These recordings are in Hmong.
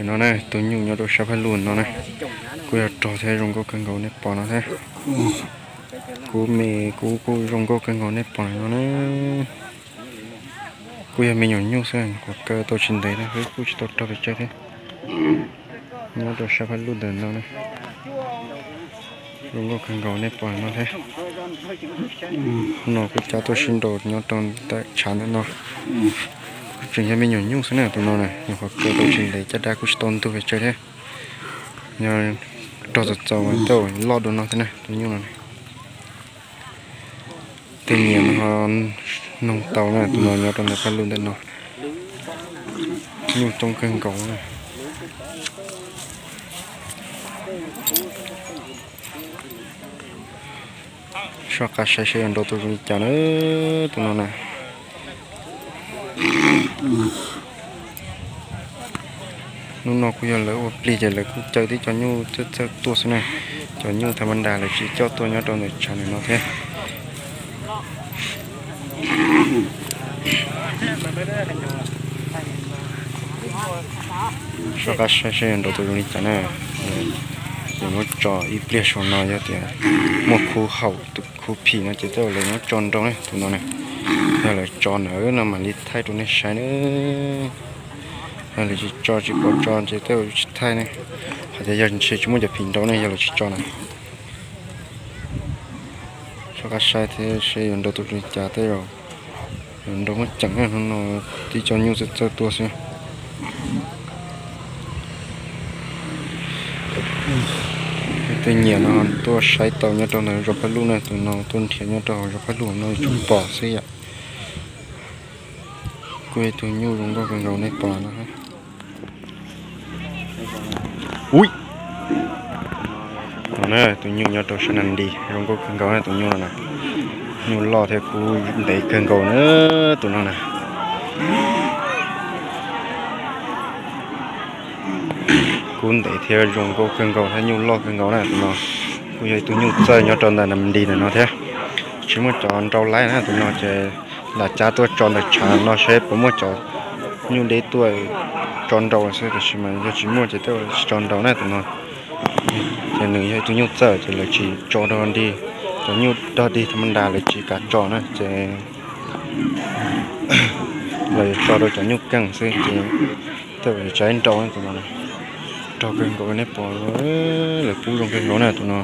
No na, tus nyuj nyob rau sab phab lug no na, kuj yog rog thiab zoo nkauj kawg nkaus nej pom no thiab. Kuv me kuv kuj zoo nkauj kawg nkaus nej pom no na. Kuj yog me nyuam nyuj xwb, qhuav kaw tau tsis ntev thiab, kuj tsis tau rog pes tsawg thiab. Nyob rau sab phab lug ntawm no na, zoo nkauj kawg nkaus nej pom no thiab. No kuj cab tuaj sib nraus nyob rau ntawm tshav ntawm no. Kuj tseem yog me nyuam nyuj xwb na tus no na, nyuam qhuav kaw tau tsis ntev caj dab kuj tsis tau ntug pes tsawg thiab. Yog rog txaus txaus tej zaum loj dua no thiab na tus nyuj no. Tej nyias no ho noog tau na, tus no nyob rau ntawm phab lug ntawm no. Nyuj coob kawg nkaus na. Soj qab saib seb yuav nrau tus zoo li cas na, tus no na. Hnub no kuj yog lawv ua plig ces lawv kuj caw tib co nyuj txawj txawj tuaj xwb na. Cov nyuj tha ma nra lawv tsis coj tuaj nyob rau ntawm tshav ntawm no thiab. Soj qab saib seb yuav nrau tus zoo li cas na. Ces muab tso ib pliag saum no, yog tias muaj khub haum tus khub phim no ces tej zaum lawv muab tso nrau na tus no na. Yog lawv tso na no mam li thaij rau nej saib na. Yog lawv tsis tso tsis pom tso ces tej zaum tsis thaij ne. Hais tias yog ntshe tsis muaj cov phim nrau ne yog lawv tsis tso na. Soj qab saib thiab seb yuav nrau tus zoo li cas, tej zaum yuav nrau muaj ceem na, hnub no tib co nyuj txawj txawj tuaj xwb. Tej nyiam no tuaj saib tau nyob rau ntawm zos Phaj Luj na, tus no tuaj nrhiav nyob rau hauv zos Phaj Luj no tsuas pom xwb yom. Kuj ib tug nyuj zoo nkauj kawg nkaus nej pom no. Ui, no na, tus nyuj nyob rau sab na nti zoo nkauj kawg nkaus na tus nyuj no na. Nyuj loj thiab kub ntev kawg nkaus na tus no na. Kub ntev thiab zoo nkauj kawg nkaus thiab nyuj loj kawg nkaus na tus no. Kuj yog ib tug nyuj txawj nyob rau ntawm na nti ntawm no thiab. Tsis muaj cov nrau laib na tus no ces lam cab tuaj tso ntawm tshav no seb puas muaj cov nyuj deb tuaj tso nrau xwb, tiam sis mas yog tsis muaj ces tej zaum tsis tso nrau na tus no. Ces nws yog ib tug nyuj txawj ces lawv tsis tso dog dig, cov nyuj dog dig tha ma nra lawv tsis kam tso na ces lawv yuav tso rau cov nyuj keej xwb ces tej zaum yuav tsa ib nrau na tus no. Rog kawg nkaus nej pom, lawv kub zoo kawg nkaus na tus no.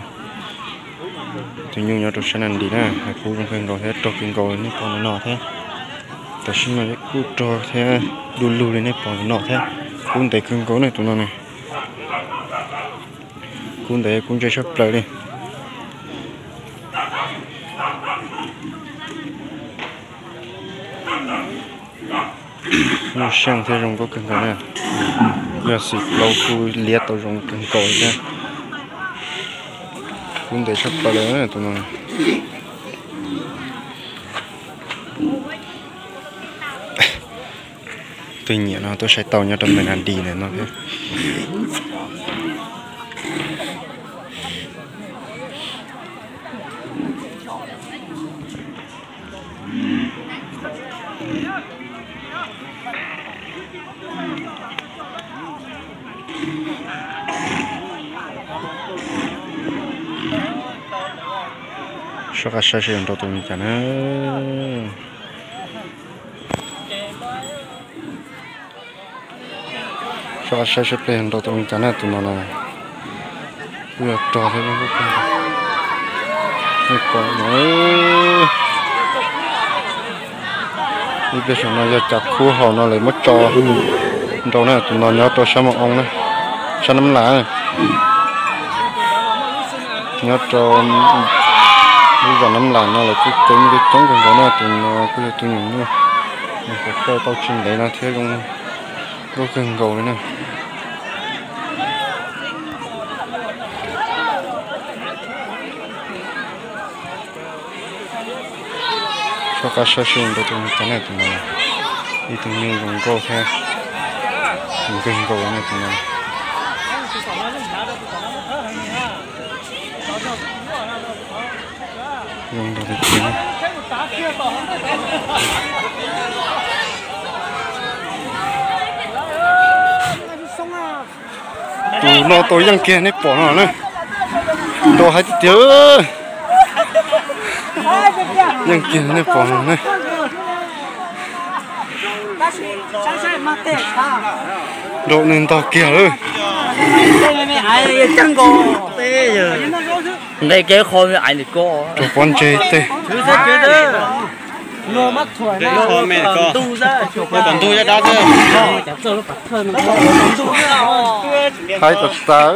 Tus nyuj nyob rau sab na nti na, lawv kub zoo kawg nkaus thiab rog kawg nkaus nej pom no thiab. Tam sim no kuj rog thiab du lug li nej pom no thiab. Kub ntev kawg nkaus na tus no na. Kub ntev kub ntse tshaj plaws li. Nyuj seej thiab zoo nkauj kawg nkaus na. Yog xim plaub kuj liab tau zoo kawg nkaus thiab. Kub ntev tshaj plaws li tus no. Tus nyiam no tuaj saib tau nyob rau ntawm na nti ntawm no thiab. Soj qab saib seb yuav nrau tus li cas na. Soj qab saib seb peb yuav nrau tus li cas na tus no na. Kuj yog rog thiab. Ib pliag saum no yog cas khub haum no lawv muab tso nrau na, tus no nyob rau sab Moo Oo na, sab Nab Las. Nyob rau lub zos Nab Las no lawv kuj coob coob kawg nkaus na, tus no kuj yog tus nyuam nyuj, nyuam qhuav kaw tau tsis ntev no thiab zoo nkauj kawg nkaus li na. Soj qab saib seb nrau tus li cas na tus no, ib tug nyuj zoo nkauj thiab zoo nkauj nkaus na tus no. Zoo nrog tiag tiag. Tus no tau yeej kiag nej pom no na. Nrau hais tiag tiag. Yeej kiag nej pom no na. Nrau nws ntog kiag lawm. Nqe kev qho me aiv li ko. Rau pob ntseg tej. Hais tas tas.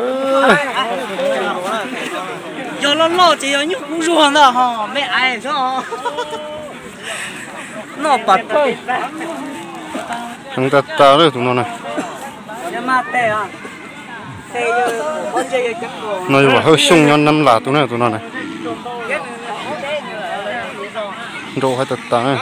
Yog loj loj ces yog nyuj kub zuag ntag ho me aiv. Noj pas thawj. Heev tas tas lawm tus no na. No yog Vam Hawj Xyooj nyob Nab Las tus na, tus no na. Nrau hais tas tas na.